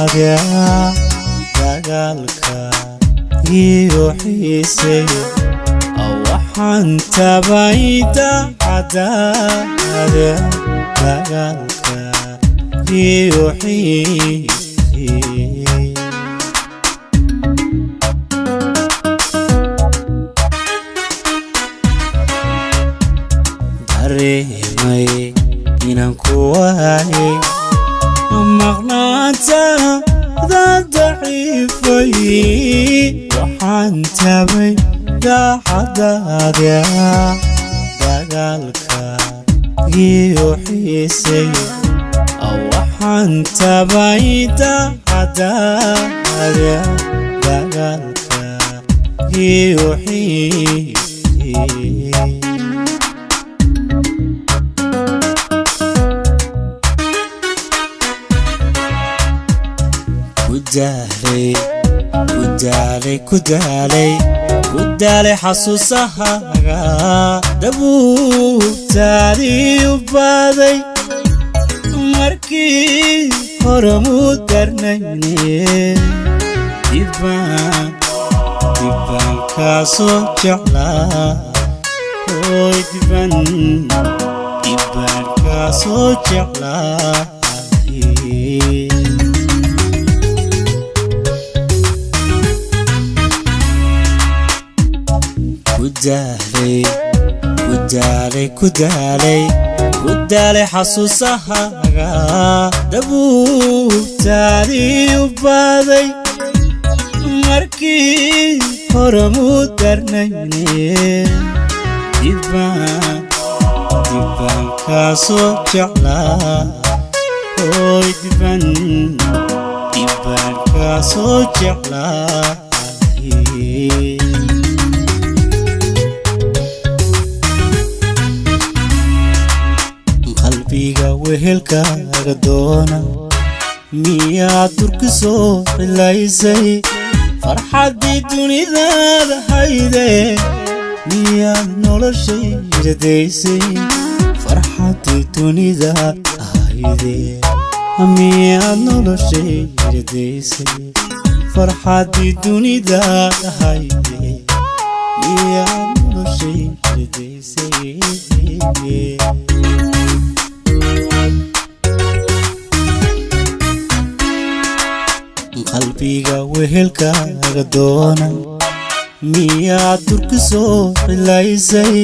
Daacadaada dagaalka iyo xiisay, waxaan tabay daacadaada dagaalka iyo xiisay. Dareemay inaan ku waayay, maqnaantaada daciifay, waxaan tabay daacadaada dagaalka iyo xiisay, waxaan tabay daacadaada dagaalka iyo xiisay. Kudaalay, kudaalay, kudaalay, kudaalay xasuusahaaga, dabuubtaadii u baaday markii hore muu darnayne, dibaan dibaan kaasoo jeclaa, oy diban dibaan kaasoo jeclaa. Kudaalay, kudaalay, kudaalay, kudaalay xasuusahaaga, dabuubtaadii u baaday markii hore muu darnayne, dibaan dibaan kaasoo jeclaa, oy diban dibaan kaasoo jeclaa. Qalbiga wehelkaaga doona, miyaad durki soo cilaysay? Farxaddii dunidaada hayde, miyaad noloshayradaysay? Farxaddii dunidaad hayde, miyaad noloshayradaysay? Farxaddii dunidaad hayde, miyaad noloshayradaysay? Qalbiga wehelkaaga doona, miyaad durki soo cilaysay?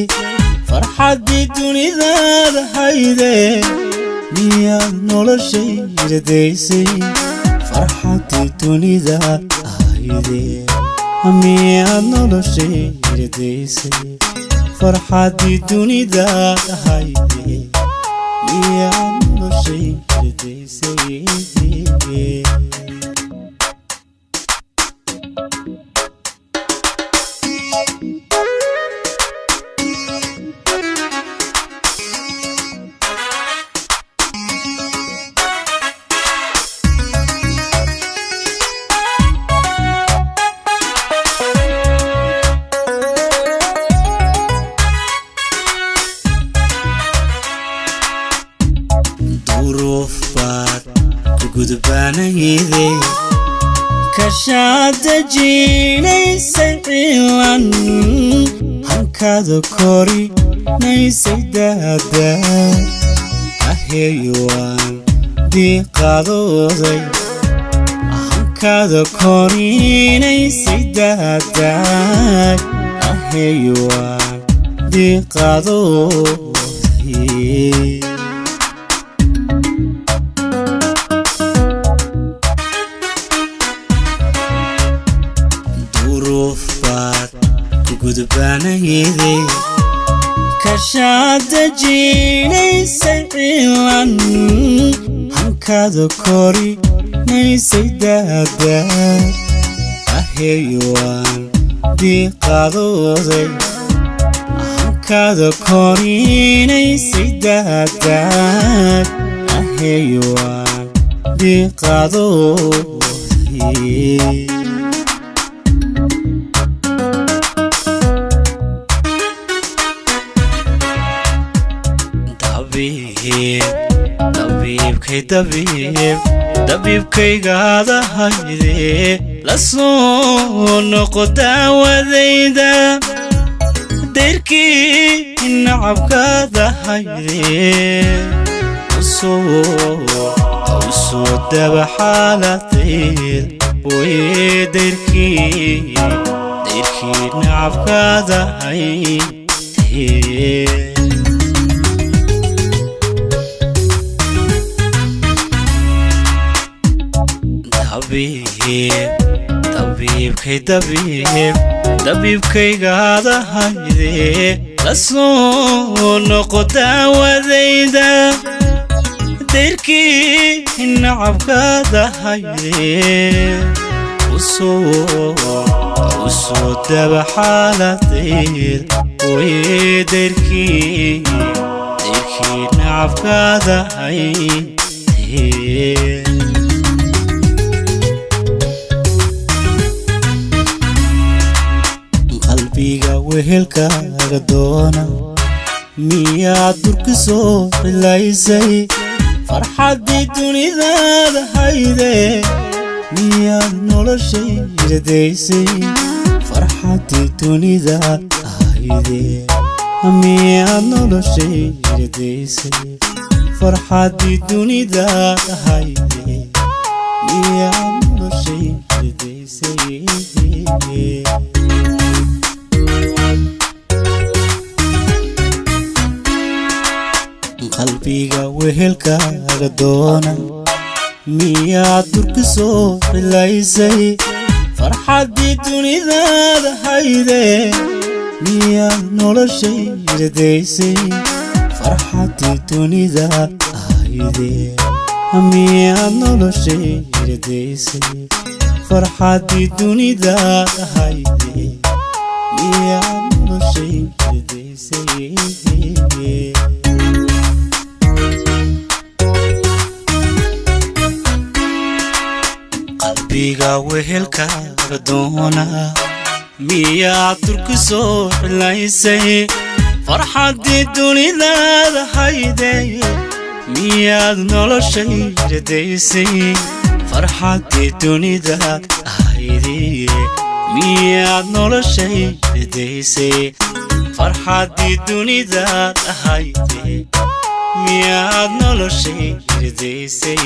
Farxaddii dunidaada hayde, miyaad noloshayradaysay? Farxaddii dunidaad hayde, miyaad noloshayradaysay? Farxaddii dunidaad hayde, miyaad noloshayradaysay? Duruuf baad ku gudbaanayde, kashaad dejinaysay cilan, hankaada korinaysay daada, aheeyowaan diiqadooday, hankaada korinaysay daadaag, aheeyowaan diiqadooday. Duruuf baad ku gudbaanayde, kashaad dejinaysay cilan, hankaada korinaysay daada, aheeyowaan diiqadooday, hankaada korinaysay daadaag, aheeyowaan diiqadooday. Dabiib dabiibkay Dabiibkay dabiib dabiibkaygaada hayde, la soo noqo daawadayda. Dayrkii nacabkaada hayde, usoo daba xaaladayda way. Dayrkii, dayrkii nacabkaada hayde. Dabiib, dabiibkay dabiib dabiibkaygaada hayde, la soo noqo daawadayda. Dayrkii nacabkaada hayde, usoo daba xaaladayda way. Dayrkii, dayrkii nacabkaada hayde. Qalbiga wehelkaaga doona, miyaad durki soo xilaysay? Farxaddii dunidaada hayde, miyaad noloshayradaysay? Farxaddii dunidaad hayde, miyaad noloshayradaysay? Farxaddii dunidaad hayde, miyaad noloshayradaysay? Qalbiga wehelkaaga doona, miyaad durki soo xilaysay? Farxaddii dunidaada hayde, miyaad noloshayradaysay? Farxaddii dunidaad hayde, miyaad noloshayradaysay? Farxaddii dunidaad hayde, miyaad noloshayradaysay? Qalbiga wehelkaaga doona, miyaad durki soo xilaysay? Farxaddii dunidaada hayde, miyaad noloshayradaysay? Farxaddii dunidaad hayde, miyaad noloshayradaysay? Farxaddii dunidaad hayde, miyaad noloshayradaysay?